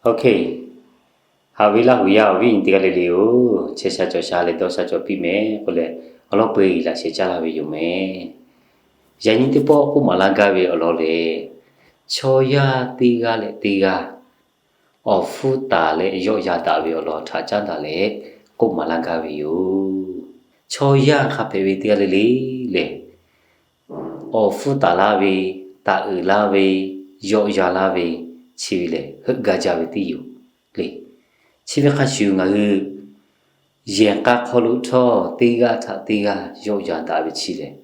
Ok, haꞈ ve Laˇ huˍ yaˇ awˬ viˉ awˬ nyi teˇ g'aˇ le le-oˬ, chehˇ sha cawˬ sha leh dawˇ sha cawˬ piˇ mehˍ k'oˆ leh, awˬ lawn peu-eˬ laꞈ sheh caˇ laˇ ve yoˬ mehˍ. Yaꞈ nyi teˇ pawˆ k'oˆ maˍ laˇ gaˇ ve awˬ lawn lehˬ, chaw yaˇ teˇ g'aˇ leh teˇ g'aˇ awˬ hpfuhˇ taˍ leh yawˆ yan daꞈ ve awˬ lawn htaꞈ caˉ daꞈ leh k'oˆ maˍ laˇ gaˇ ve yoˬ. Chaw yaˇ hk'a hpehꞈ ve teˇ g'aˇ le le lehˬ, awˬ hpfuhˇ taˍ laˇ ve, taˍ uiˍ laˇ ve, yawˆ yan laˇ ve, chi ve lehˬ heuˆ gaˇ jaˇ ve teˇ yoˬ le. Chi ve hk'a shuˍ ngaˬ hui yehˬ k'a hk'aw lo htawˇ teˇ g'aˇ htaꞈ teˇ g'aˇ yawˆ yan daꞈ ve chi lehˬ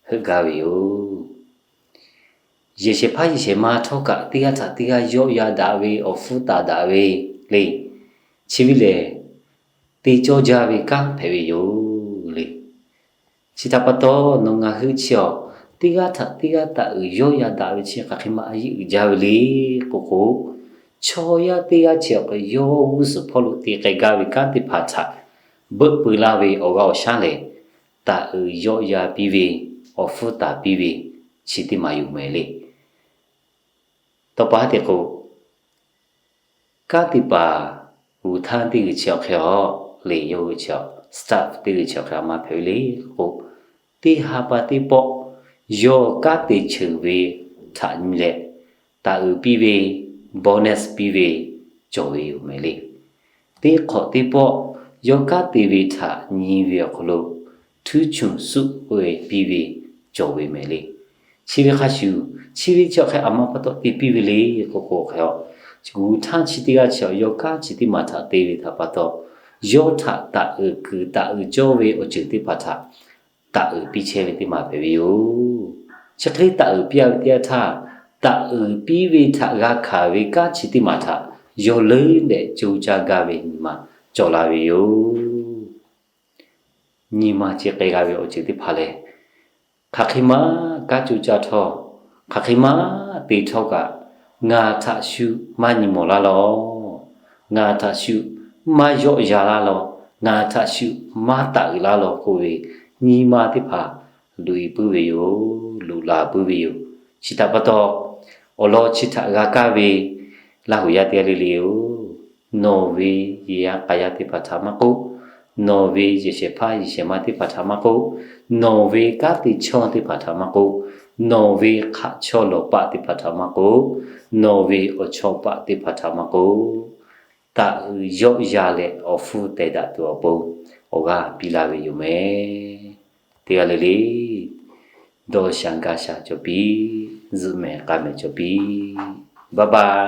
heuˆ gaˇ ve yoˬ. Yehˬ shehˍ hpaˇ yehˬ shehˍ ma htawˇ kaꞈ teˇ g'aˇ htaꞈ teˇ g'aˇ yawˆ yan daꞈ ve awˬ hpfuhˇ taˍ daꞈ ve le. Chi ve lehˬ te cawˇ jaˇ ve kanˉ hpehꞈ ve yoˬ le. Chi htaꞈ pa taw, nawˬ ngaˬ hui chi awˬ teˇ g'aˇ htaꞈ teˇ g'aˇ taˍ uiˍ yawˆ yan daꞈ ve chi hk'aˬ hk'e ma a yeˇ uiˍ jaˇ ve le k'oˆ k'o, chaw yaˇ teˇ g'aˇ chi awˬ hk'e yawˇ g'uˇ suhˍ hpawˇ lo te k'ai gaˇ ve kanˉ teˇ hpaˍ htaꞈ beuˆ peu laˇ ve awˬ g'aˇ awˬ shaˉ lehˬ, taˍ uiˍ yawˆ yan piˇ ve, awˬ hpfuhˇ taˍ piˇ ve, chi teˇ maˬ yoˬ mehˍ le. Tawˇ pa haˉ te k'o, kanˉ teˇ hpaˍ g'uˬ htanˇ teˇ g'uiˬ chi awˬ hk'e a le, yawˇ hui chi awˬ staff teˇ g'uiˬ chi awˬ hk'e a ma hpehꞈ ve le k'o, teˇ ha pa teˇ pawˆ yawˇ kanˉ te cheuˬ ve htaꞈ nyi leh, taˍ uiˍ piˇ ve, bonus piˇ ve cawˬ ve yoˬ mehˍ le. Teˇ hk'awꞈ teˇ pawˆ yawˇ kanˉ te ve htaꞈ nyi ve awˬ hk'aw lo htuˉ chuˬ suˆ k'oˆ ve piˇ ve cawˬ ve mehˍ le. Chi ve hk'a shuˍ, chi ve chi awˬ hk'e a ma pa taw te piˇ ve le k'oˆ k'o, hk'e a g'uˬ htanˇ chi teˇ g'aˇ chi awˬ yawˇ kanˉ chi teˇ maˬ htaꞈ te ve htaꞈ pa taw, yawˇ htaꞈ taˍ uiˍ kuiˬ taˍ uiˍ cawˇ ve awˬ ceuˬ teˇ hpaˍ htaꞈ taˍ uiˍ piˇ chehˇ ve teˇ maˬ hpehꞈ ve yoˬ. Chi hk'e le taˍ uiˍ piˇ a ve teˇ yanˇ htaˇ, taˍ uiˍ piˇ ve htaꞈ g'a hkanˍ ve kanˉ chi teˇ maˬ htaꞈ yawˇ leuˉ leh co caˇ gaˇ ve nyi ma cawˬ la ve yoˬ. Nyi ma chi k'ai g'a ve awˬ ceuˬ teˇ hpaˍ lehˬ, hk'aˬ hk'e ma kanˉ co caˇ htawˇ, hk'aˬ hk'e ma te htawˇ kaꞈ, ngaˬ htaꞈ shu maˇ nyi mawˬ laˇ lawˬ, ngaˬ htaꞈ shu maˇ yawˆ yan laˇ lawˬ, ngaˬ htaꞈ shu maˇ taˍ uiˍ laˇ lawˬ k'oˆ ve nyi ma teˇ hpaˍ luꞈ e puiˉ ve yoˬ, luꞈ la puiˉ ve yoˬ. Chi htaꞈ pa taw, awˬ lawn chi htaꞈ g'a kaˇ ve Laˇ huˍ yaˇ teˇ g'aˇ le le-oˬ, nawˬ ve yehˬ yaˇ k'a yaˇ teˇ hpaˍ htaꞈ maˇ k'oˆ, nawˬ ve yehˬ shehˍ hpaˇ yehˬ shehˍ ma teˇ hpaˍ htaꞈ maˇ k'oˆ, nawˬ ve kanˉ te chawˇ teˇ hpaˍ htaꞈ maˇ k'oˆ, nawˬ ve hk'aꞈ chawˇ lawˬ paˆ teˇ hpaˍ htaꞈ maˇ k'oˆ, nawˬ ve awˬ chawˇ paˆ teˇ hpaˍ htaꞈ maˇ k'oˆ, taˍ uiˍ yawˆ yan leh awˬ hpfuhˇ teh daꞈ tuˬ awˬ pon awˬ g'aˇ piˇ laˇ ve yoˬ mehˍ. Teˇ g'aˇ le le dawˇ sha gaˇ sha cawˬ piˇ, zuhꞈ mehˍ k'a mehˍ cawˬ piˇ. Bye bye.